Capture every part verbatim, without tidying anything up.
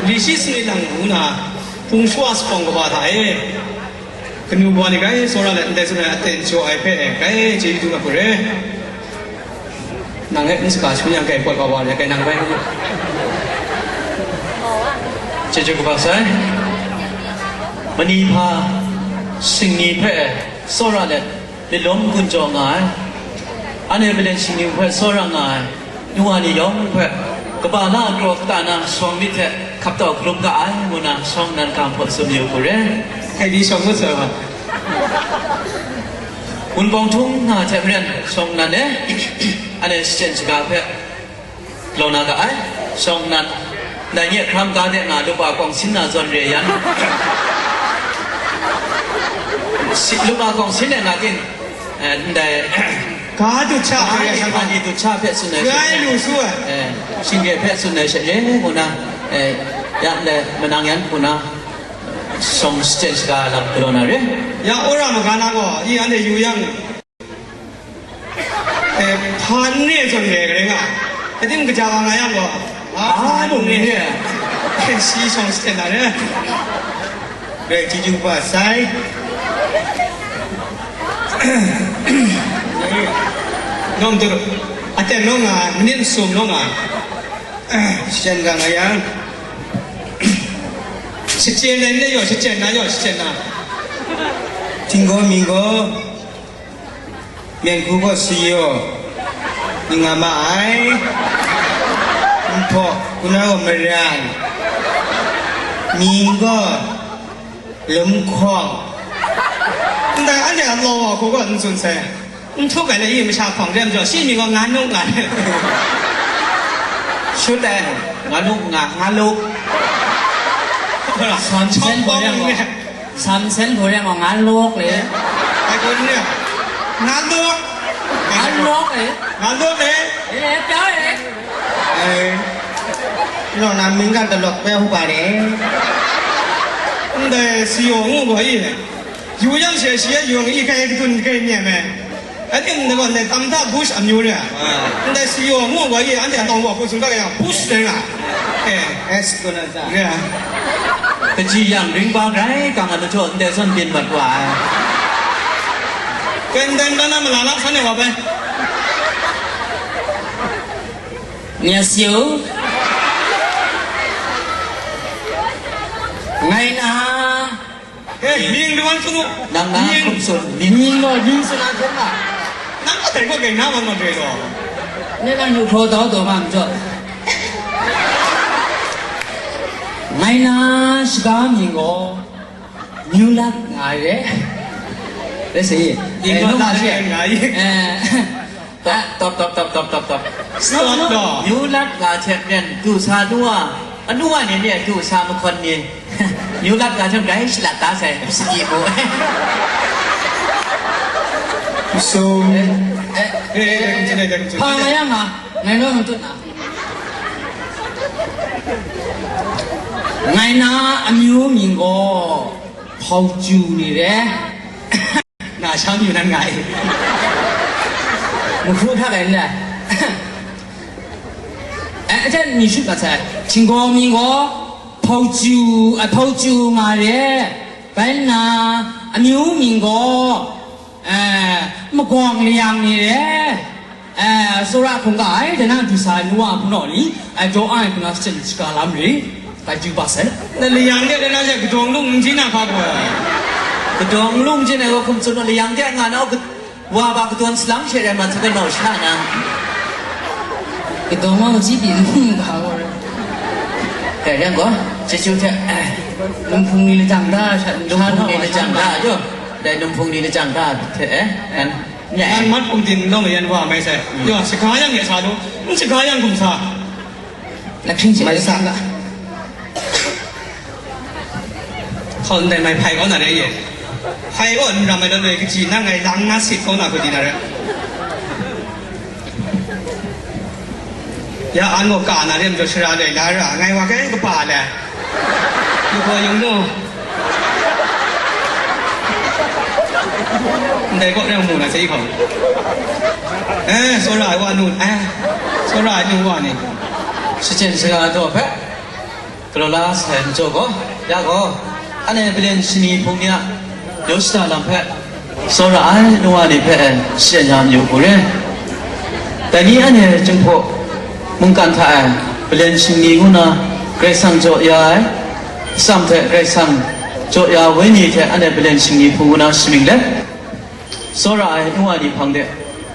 Li shi sanit lang ngu na, hpung shawa sa hpawng kaba hta e, kanu kawa ni grai tsawra let ndai tsun ai aten jaw ai hpe grai chyeju dum ai hku re. Nang e n saka shangun yang grai pawt kau wa re, grai nang bai ngu. Chyeju kaba sai. Mani hpa shingni hpe tsawra let, myit lawm gun jaw nga ai. Anhte malen shingni hpe tsawra nga ai nu wa ni yawng hpe, kaba la kraw kata na shawng myit hte hkap tau hkalum ga ai, ngu na shawng nnan ga hpaw tsun yu hku re. Hkai di shawng ngut sai wa. Wunpawng htung nga hte maren shawng nnan e, anhte shachyen shaga hpe galaw na ga ai. Shawng nnan, ndai nye hkram ga de nga lup a kawng sin na zawn re yan, si-, lup a kawng sin de nga ting, eh, ndai, ga dut sha hpe, ai, ani dut sha hpe tsun ai, rai lu su ai, eh, shingre hpe tsun ai sha re ngu na, eh, ya ndai manang yan hku na, shawng shachyen shaga lam galaw na re. Ya, wora maga na gaw, i anhte yu yang, eh, hpa n re zawn re ai rai nga, ating kaja wa nga yang gaw, a, a, hpa n re, hpa n re, shi shawng shachyen na re. Rai chyeju kaba sai. Nawng tu, aten nawng nga, manit nsum nawng nga, shachyen ga nga yang, shachyen ai n re yaw, shachyen na yaw, shachyen na. Htinggaw mi gaw, Myen hku gaw sayaw, n nga ma ai. Nhpaw, kuna gaw maran, mying gaw lum hkawng. Ndai anhte a law wa hku gaw n tsun sai. N htuk ai le, i masha hpawng rem jaw, shi mying gaw nga nuk nga. Shut ai, nga nuk nga, nga luk. San san gaw rem gaw. San san gaw rem gaw, nga luk le. Ai, gaw ni. Nga luk. Nga luk le. Nga luk le. E, pya e. Ai. Lo na mying ga dalok pe hu ba le. Ndai sayaw ngu gaw i. Yu yang she shi e yu yang i kai kadun kai myen me. Ating na gaw, ndai tam hta Bush amyu re. Ah. Ndai sayaw ngu gaw i, anhte a tawng wa hku tsun ga yang Bush rai nga. Eh. S ko na za. Re. Kaji yang ring ba grai kang a majaw ndai zawn byin mat wa ai. Kandang dan na mala lak san e wa bai. Ni a siu. Ngai na. Eh, mying rawng tsun u. Nang na mying. Hkum tsun, mying. Mying gaw mying tsun a hkyen ga. Nang a dai gaw gai na wan wan re gaw. Ni nang yu hpraw tau taw ma n jaw. Ngai na shaga mying gaw, Myu Lat nga ai re. Let's say, mying eh, gaw nung Lat ma shi. Nga ai. Eh, Stop, stop, stop, stop, stop, stop, stop. Stop, no, no, no. Myu Lat ga hte maren du sa nu a, anu a ni ni du sa mahkawn ni. Myu Lat ga hte maren grai shalat da sai, sadi mu. So, eh, eh, eh, eh, continue, continue. Hpa nga yang a, ngai naw n tut na. Ngai na amyu mying gaw, Hpau Ju ni re. Na shang yu nan nga e. Mahkru hta rai n le. Eh, ajan mi shut mat sai. Htinggaw mying gaw, Hpau Ju, eh, Hpau Ju nga re. Bai nna, amyu mying gaw, eh, Magawng Layang ni re. Eh, tsawra hkungga ai, dai na du sa ai nu wa hpung naw ni, eh, daw ai hpung na shachyen shaga lam re, grai yu ba sai. Na layang de, dai na she kadawng lung n jin na hpa gaw. Kadawng lung jin ai gaw hkum tsun naw, layang de nga na, wa ba kadawn salang she rai ma, sa kanaw sha na. Kadawng wa kaji pyi n hpung ga gaw. Dai rai gaw, chyeju hte, eh, num hpung ni lajang da, sha, num hpung ni lajang da, yo. Dai num hpung ni lajang da, hte, eh, nan. Ngai mat hpung tin lawng yan wa mai sai. Mm. Yaw, shaga yang ya sa lu, n shaga yang hkum sa. Lahkring she mai sa la. Hkaw ndai mai hpai kau na re ye. Hpai kau n ram ai dawn re, kaji nang ngai lang na sit kau na hku di na re. Ya an gaw ka na re majaw shara loi la ra, ngai wa kai kapa le. Yu gaw yung nu. Ndai kaw reng mu na sai hkau. Eh, tsawra ai wa nu, eh, tsawra ai nu wa ni. Shachyen sara daw hpe. Galaw la sai majaw gaw, ya gaw, anhte Balen shingni hpung ni a yaw shada lam hpe, tsawra ai nu wa ni hpe shachyen ya mayu hku re. Dai ni anhte Jinghpaw mungkan hta e Balen shingni ngu na Karai Kasang jaw ya ai, atsam hte Karai Kasang jaw ya ai wenyi hte anhte Balen shingni hpung ngu na shamying let, tsawra ai nu wa ni hpang de,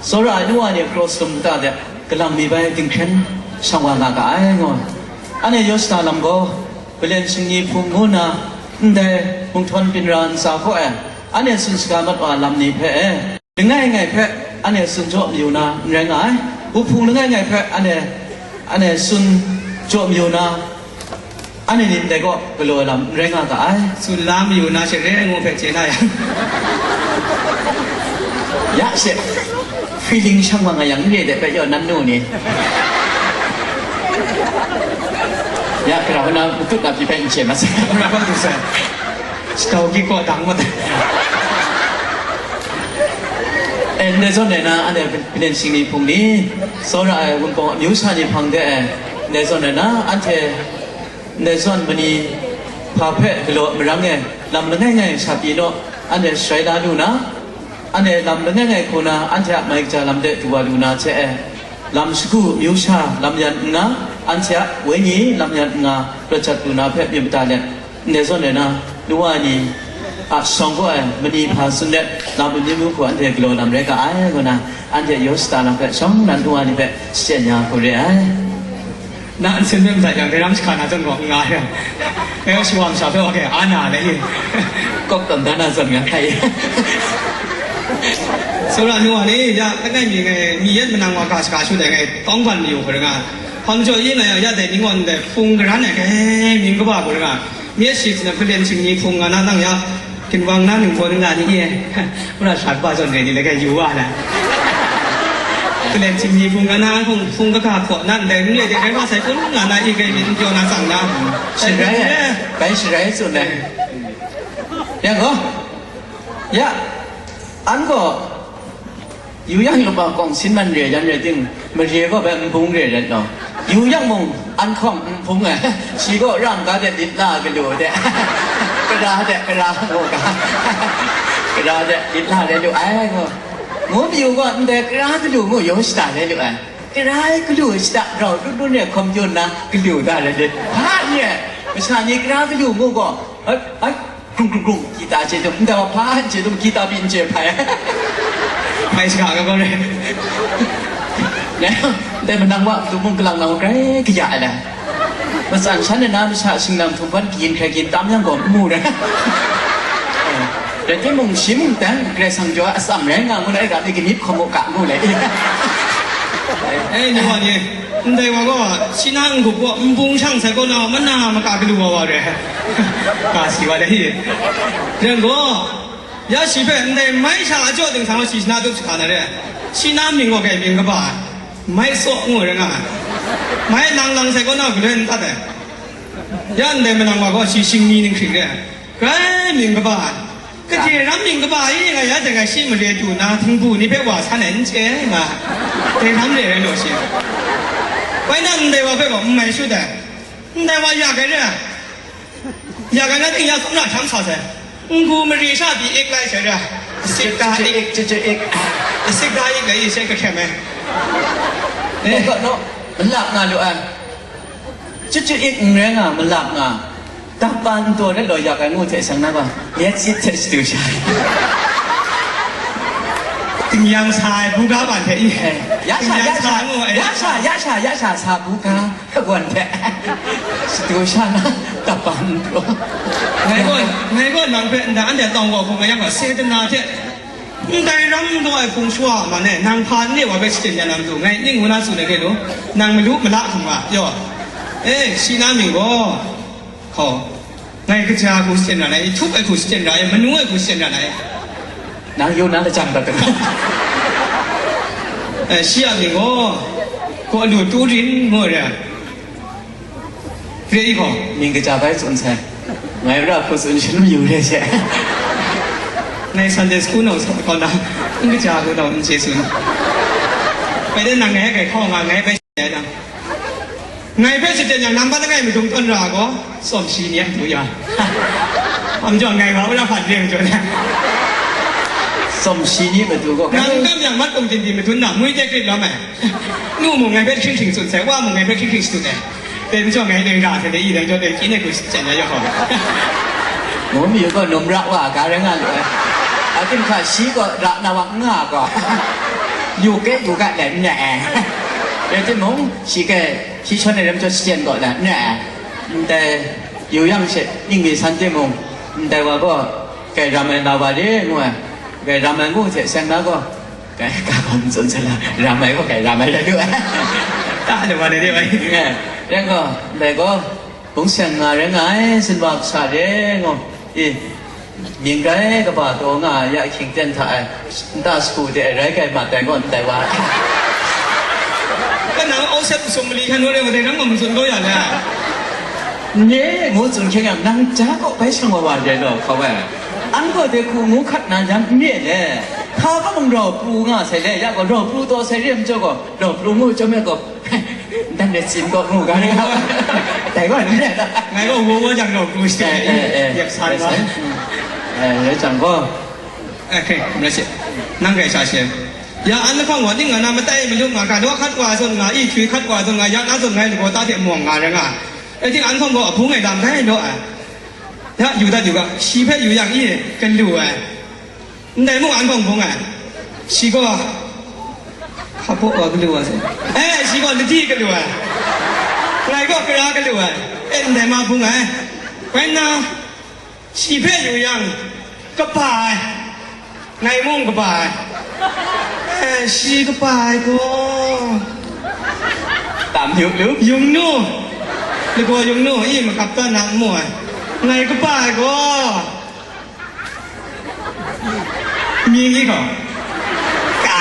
tsawra ai nu wa ni kraw salum kata de, kalang mi bai dinghkren shang wa nga ga ai, ngu. Anhte yaw shada lam gaw, Balen shingni hpung ngu na, ndai Munghtawn Pinra ntsa hkaw e, anhte tsun shaga mat wa lam ni hpe e, langai ngai hpe anhte tsun jaw mayu na n rai nga ai. Wuhpung langai ngai hpe anhte, anhte tsun jaw mayu na, anhte ni ndai kaw galaw ai lam n rai nga ga ai. Tsun la mayu na she re ai ngu hpe chye na yang. Ya she, feeling shang wa nga yang n re de hpe yaw nan nu ni. Ya, hkra hkra na matut na pyi hpe n chye ma sai. Hkra hkra du sai. Shadau ki kaw dang mat ai. E, ndai zawn rai na, anhte Balen shingni hpung ni, tsawra ai Wunpawng amyu sha ni hpang de, e, ndai zawn rai na, anhte ndai zawn mani hpa hpe galaw marang e, lam langai ngai sha pyi naw, anhte sharai la lu na, anhte lam langai ngai hku na, anhte a mai kaja lam de du wa lu na hte e, lam shagu amyu sha lam yan n nga, anhte a wenyi lam yan n nga, rawt jat lu na hpe myit mada let, ndai zawn rai na, nu wa ni a shawng gaw ai mani hpa tsun let, lam amyu myu hku anhte galaw lam rai ga ai, ngu na, anhte yaw shada lam hpe shawng nnan nu wa ni hpe shachyen ya hku re ai. Na nsen hpe madat yang, dai ram shaka na zawn gaw n nga ai. Ngai gaw shawa masha hpe wa hkrai a na le i. Kawk tawn da na zawn nga hkrai. Tsawra nu wa ni, ya, langai mi ngai, mi yet manang wa ga shaka shu dai ngai, tawng ban mayu hkra nga. Hpang jaw yi nga yang, ya dai ni ngawn dai, hpung garan ai hkrai, mying kaba hkra nga. Myit shi hte Balen shingni hpung nga na nang ya, ginwang na ningbaw ningla ni e, wora sha kaba zawn re ni laga yu wa na. Balen shingni hpung nga na hpung, hpung kaba hkaw na ndai n re de, rai wa sai kun nga na i, gai myit n pyaw na tsang na. Sharai ai, bai sharai tsun ai. Ya gaw, ya, an gaw, yu yang yu pa kawng sin man re yan rai ting, mare gaw bai nbung re rai law. Yu yang mung, an hkawng nbung ai. Shi gaw ram ga de lit la galu de. Kara de, kara mu ga. Kara de lit la de lu ai gaw. Ngu pyi u gaw, ndai kara galu mu yaw shada de lu ai. Kara ai galu shada rau tut tut re hkawm yun na galu da re de. Hpa ni ai, masha ni kara galu mu gaw, ai, ai, Grung, grung, grung, kita chye dum, nta wa hpa chye dum, kita pyi n chye hpai. Hpai shaga ga gaw re. Dai manang wa, tu mung kalang nau grai kaya ai la. Matsan shan na masha shinglam htum hpan kayin hkrai kayin tam yang gaw n mu rai. Rai timung, shi mung dan, Karai Kasang jaw a atsam rai nga ngu na, e ga mi ganip hkawm u ga ngu le. Eh, ni wa ni, ndai wa gaw, shi na n-gup gaw, nbung shang sai gaw na, mana maka galu wa wa re. Ka si wa le hi. Ren gaw, ya shi hpe ndai mai sha a jaw ting sang gaw shi na tup shaga na re. Shi na mying gaw kai mying kaba ai. Mai tsaw ngu re nga ai. Mai lang lang sai gaw na galoi n tat ai. Ya ndai manang wa gaw shi shingni ninghkring re ai. Grai mying kaba ai. Kaje ram mying kaba ai nga ya jang ai shi mare du na htingbu ni hpe wa san ai n chye ai nga. Dai htam re ai law shi. Bai na ndai wa hpe gaw n mai shut ai. Ndai wa ya kai re ai. Ya kai na ting ya tsawm na htam sa sai. N-gu mari sha pyi ik lai sai ra. Sik da ik. Chye chye ik. Sik da ik lai sai kahkyen ai. Ngai gaw naw, malap nga lu ai. Chye chye ik n rai nga, malap nga. Dakpa ntaw let law ya kai ngu hte shang na gaw, yet sit hte shadu sha. Tingyan sa ai buga ban hte i. Eh, ya sha, ya sha, ngu ai. Ya sha, ya sha, ya sha, sa buga. Kawan hte shadu sha na, kaban pru. Ngai gaw, ngai gaw nang hpe nda anhte tawng gaw hkung nga yang gaw, Setana hte ndai ram gaw ai hpung shawa man e, nang hpa n re wa hpe shachyen ya na matu, ngai ning ngu na tsun ai hte lu, nang malu mala hkrum nga, yaw. E, shi na mying gaw, hkaw, ngai kaja hku shachyen ra ai, htup ai hku shachyen ra ai, manu ai hku shachyen ra ai. Nang yu na lajang dat tu. Eh, shi a mying gaw, gaw lu tu rin ngu ai re. Re i gaw, mying kaja bai tsun sai. Ngai ra hku tsun shin mayu re she. Ngai Sunday school nau sa kaw na, n kaja hku nau n chye tsun. Bai de nang ngai kai hkaw nga ngai bai shi ai dang. Ngai hpe shachyen yang, nang hpa langai madung tawn ra gaw, tsawm shi ni a matu ya. Am jaw ngai wa, wora hpa de majaw na. Tsawm shi ni matu gaw, nang kam yang mat kung din di madun na, mui de krit lawm ai. Nu mung ngai hpe hkring hkring tsun sai, wa mung ngai hpe hkring hkring shadut ai. Dai majaw ngai dai ra sai dai, i dai jaw dai, kyi nai hku shachyen ya yaw hkawm. Mung mi gaw num ra wa ga rai nga lu ai. A tim hka shi gaw ra na wa nga gaw. Yu ke yu ga lai n ai. Rai timung, shi ke shi shawn ai lam jaw shachyen gaw na, n re ai. Ndai yu yang she, ning mi san timung, ndai wa gaw, kai ram ai nga wa re, ngu ai. Kai ram ai ngu hte seng na gaw, kai ka gaw n tsun sa la, ram ai gaw, kai ram ai la lu ai. Ta de wa de de wa. Rai gaw, ndai gaw, bung seng nga rai nga ai, sinwa kasa re, ngu. I, mying rai kaba taw nga ai ya hkying ten hta ai, nta sagu de ai rai kai mat ai gaw ndai wa. Kanang au sep masum mali hkan rai wa dai, nang gaw matsun kau ya le. Nye ngu tsun hkyeng yang, nang ja kaw bai shang wa wa dai law hkau ai. An gaw de hku ngu hkat na jang n re le, hka kaw mung rau pru nga sai le, ya gaw rau pru taw sai re majaw gaw, rau pru ngu chyawm e gaw, dan de tsin gaw ngu ga re. Dai gaw n re. Ngai gaw wo wo jang rau pru shi, eh, eh, eh, yep san gaw. Eh, rai jang gaw. Okay, that's it. Nang gai sha she. Ya, an lahkawng gaw, ning nga na matai malu nga, ga daw hkat wa zawn nga, i htwi hkat wa zawn nga, ya na zawn ngai lagaw ta hte mawng nga rai nga. Rai ting, an hkawng gaw abung ai lam rai law ai. Ya, yu dat yu ga, shi hpe yu yang i, galu ai. Ndai mung an hkawng bung ai. Shi gaw, hpa gaw galu ai. Eh, shi gaw ladi galu ai. Ngai gaw kara galu ai. Eh, ndai ma bung ai. Bai nna, shi hpe yu yang, kaba ai. Ngai mung kaba ai. Eh, shi kaba ai gaw. Tam yu lu. Yungnu. Lagaw yungnu, i makap tawn na n mu ai. Ngai kaba ai gaw. Mying i gaw. Ka.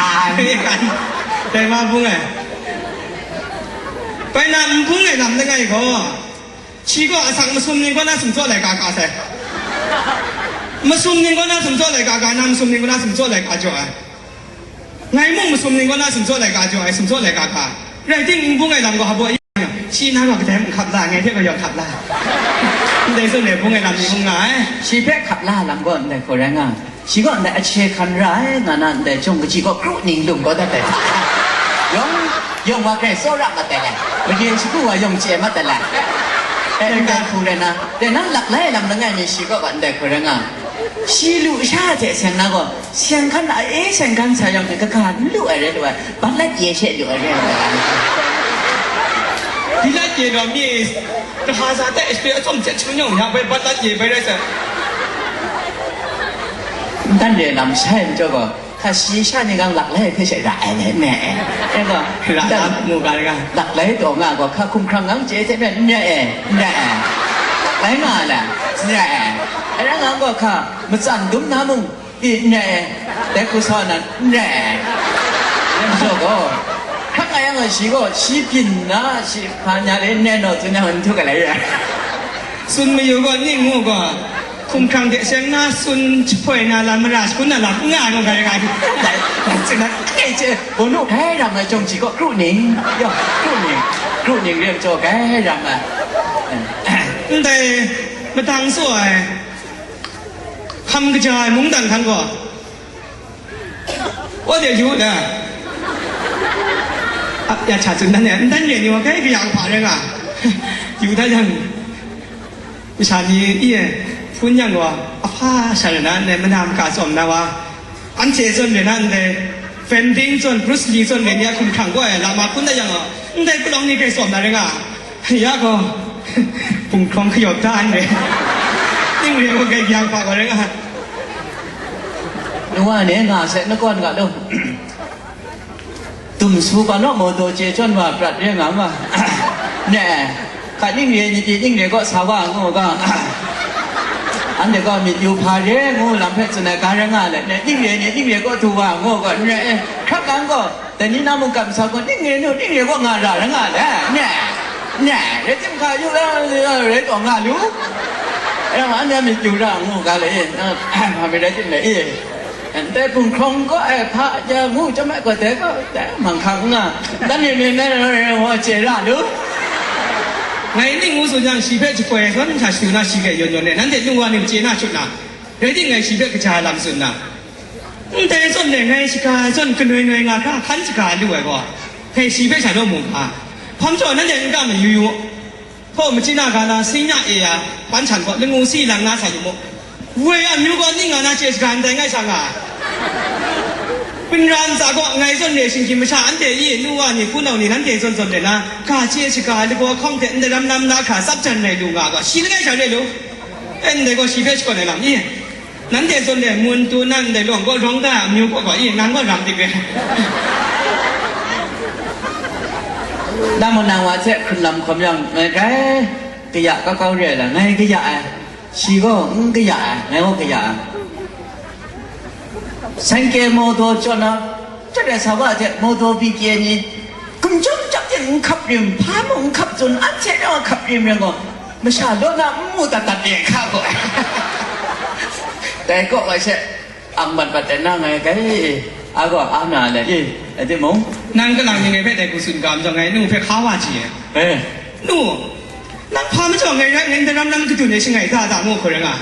Dai ma bung ai. Bai na n bung ai lam langai gaw. Shi gaw asak masum ning kaw na sumtsaw laika ka sai. Masum ning kaw na sumtsaw laika ka, na masum ning kaw na sumtsaw laika jaw ai. Ngai mung masum ning kaw na sumtsaw laika jaw ai, sumtsaw laika ka. Rai ting, n bung ai lam gaw hpa baw yang, shi na gaw kadai mung hkap la, ngai hpe gaw yawng hkap la. Ndai zawn e bung ai lam ni hkrum nga ai. Shi hpe hkap la lam gaw ndai hku rai nga. Shi gaw ndai ahkye hkan ra ai, nga na ndai jawng kaji gaw kru ning lum kau dat ai. Yawng, yawng wa hkrai tsawra mat ai lai, made shagu wa yawng chye mat ai lai. E, ndai hku rai na, dai na laklai lam langai mi shi gaw ga ndai hku rai nga. Shi lu sha hte seng na gaw, seng hkan a e seng hkan sa yawng hte kaga n lu ai rai lu ai, Bat lat ye she lu ai re. Di lat ye gaw mi, kaha sa te, ashpe atsawm hte hkungga ya bai bat lat ye bai rai sa. Ntan re lam shai majaw gaw, hka shi sha ni gang laklai hpe she ra ai le, ne. E gaw, ra ntan lam mu ga ga. Laklai taw nga gaw, hka hkumhkrang gang chye hte myen, nye e, nye e. Laklai nga ai le, nye e. E rai nga gaw, hka matsan dum na mung, Di n rai, dai hku sa na n rai. Yang jaw gaw, hkrak nga yang gaw, shi gaw, shi byin na, shi hpa nya le n rai naw, tsun yang, n htuk ai lai ya. Tsun mayu gaw, ning ngu gaw, hkumhkrang hte seng na, tsun jahpoi na, lam mara shakun na, lam n nga ai gaw, ga rai nga ai. Dai, dai, tsun na, dai, ce, bawnu, gai ram ai, jawng ji gaw, kru ning, yaw, kru ning, kru ning, rem jaw, gai ram ai. Ndai, madang tsaw ai. Hkam kaja ai mungdan hkan gaw, wa de yu da. A, ya hta tsun dan ya, ntan re ni wa kai kayang hpa rai nga. Yu da yang, masha ni i e, hpun yang gaw, ahpa sha rai na, ndai mana maka tsawm na wa, anhte zawn rai na, ndai Van Damme zawn, Bruce Lee zawn rai ni a hkumhkrang gaw ai, lama hpun da yang gaw, ndai palawng ni kai tsawm na rai nga. Ya gaw, hpung hkawng hkayawp da n re. Ning re gaw gai yang hpa gaw rai nga. Nwa ne nga se, nakawn ga lu. Tum su ga naw maw daw chye chyawm wa prat re nga ma. Ne, hka ning re ni pyi ning re kaw sa wa ngu ga. Anhte gaw myit yu hpa re ngu lam hpe tsun ai ga rai nga let, ne, ning re ni ning re kaw du wa ngu ga, ne, hkrak kang gaw, Dai ni na mungkan masha gaw, ning re nu, ning re gaw nga ra, ra nga le, ne, ne, rai timung hka yu la, rai taw nga lu, e, anhte a myit yu ra ngu ga le, e, nga myit rai tim le, e, ndai hpung hkawng gaw, e, hpa ja ngu chyawm ai gaw, dai gaw, dai manghkang nga, dan re myit na, wa chye ra lu, Ngai ning ngu tsun yang, shi hpe jakoi ai zawn sha shadu na shi hpe yawn yawn e, nanhte nu wa ni machye na shut na, rai timung ngai shi hpe kaja lam tsun na, ndai zawn e ngai shaga ai zawn kanoi noi nga hkra hkan shaga lu ai gaw, ngai shi hpe sha naw mu hka. Hpa majaw nanhte n ga mayu yu, hpaw machyi na ga na, sing ya e ya, ban htan gaw langu si lang nga sa yu mu. Woi amyu gaw ning nga na chye shaga ndai ngai sha nga ai. Hpinra ntsa gaw ngai zawn re shinggyim masha anhte i, nu wa ni, hpunau ni, nanhte zawn zawn re na, ga chye shaga ai lagaw hkawng hte ndai ram lam na hkra tsap jan rai lu nga gaw, shi langai sha re lu. E, ndai gaw shi hpe shakawn ai lam i. Nanhte zawn re mun tu nan ndai lawng gaw rawng da ai amyu gaw gaw i, nang gaw ram dik re. Nang mung nang wa hte hkrun lam hkawm yang, ngai grai kaya kau kau re ai la, ngai kaya ai. Shi gaw n kaya ai, ngai gaw kaya ai. Sengke mawdaw jawn na, jat ai sa wa hte mawdaw bikye ni, gumjawm jap ting n hkap rim, hpa mung n hkap tsun, anhte rau a hkap rim rai gaw, masha law na n mu dat dat re hka gaw. Dai kaw ai she, ang mat mat ai na ngai kai, a gaw a na le, e, rai timung, nang kalang ni ngai hpe dai hku tsun ga majaw, ngai nu hpe hka wa chye ai. E. Nu, nang hpa majaw ngai rai ngai daram lam kadun e shangai da da ngu hkoi rai nga.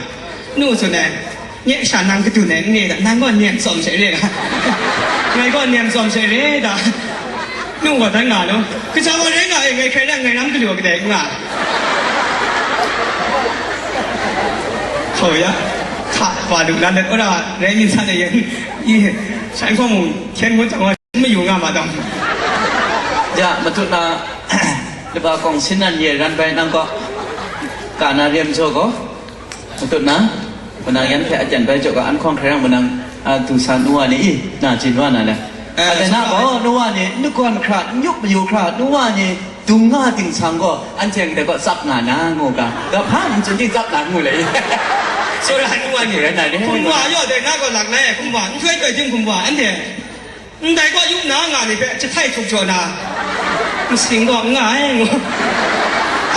Nu tsun ai, nye sha nang kadun e n re da, nang gaw nem tsawm she re da. Ngai gaw nem tsawm she re da. Nu gaw dan nga nu. Kaja gaw rai nga e, ngai hkrai rai ngai ram galu kadai nga. Hkau ya, hka wa lu na let, ora rai myit san e yen, i, shan hkawng mung hkyen ngut jang wa, mayu nga ma dang. Ya, matut na, laba kawng sinan ye ran bai nang gaw, ka na rem jaw gaw, matut na, manang yan hpe aten bai jaw ga, an hkawng hkrai yang manang, a, du sa nu wa ni i, na jin wa na le. Eh, a, na gaw, nu wa ni, n gwan hkra, n yup mayu hkra, nu wa ni, dung nga ting sang gaw, anhte ndai gaw tsap nga na, ngu ga, ga hpa n tsun ting tsap na, ngu le i. Sora nu wa ni, rai na le, hkum wa yaw dai na gaw lak lai, hkum wa, n htoi htoi ting hkum wa, anhte. Ndai gaw yup na nga ni hpe jahtai htup jaw na, masing gaw n nga ai, ngu.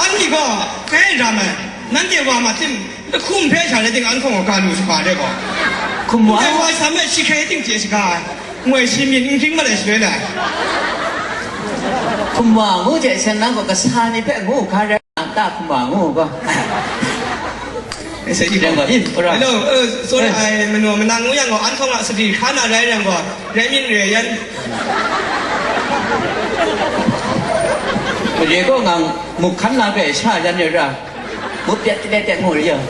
Anhte gaw kai ram ai, nanhte wa ma tim, lahkum hpe sha rai ting, an hkawng gaw ga lu shaga de gaw. Hkum wa. Ndai wa sam e shi hkrai ting chye shaga ai, ngoi shi myin n hkring mat ai shaloi lai. Hkum wa ngu hte seng nang gaw kasa ni hpe ngu hka rai. Nang ta hkum wa ngu gaw. Hello, uh, sorry, ai manu manang ngu yang gaw, an hkawng a sadi hkra na rai yang gaw, rai myit re yan. Mare gaw ngang muk hkan la hpe sha yan re ra, muk pyat tile teng ngu re yang.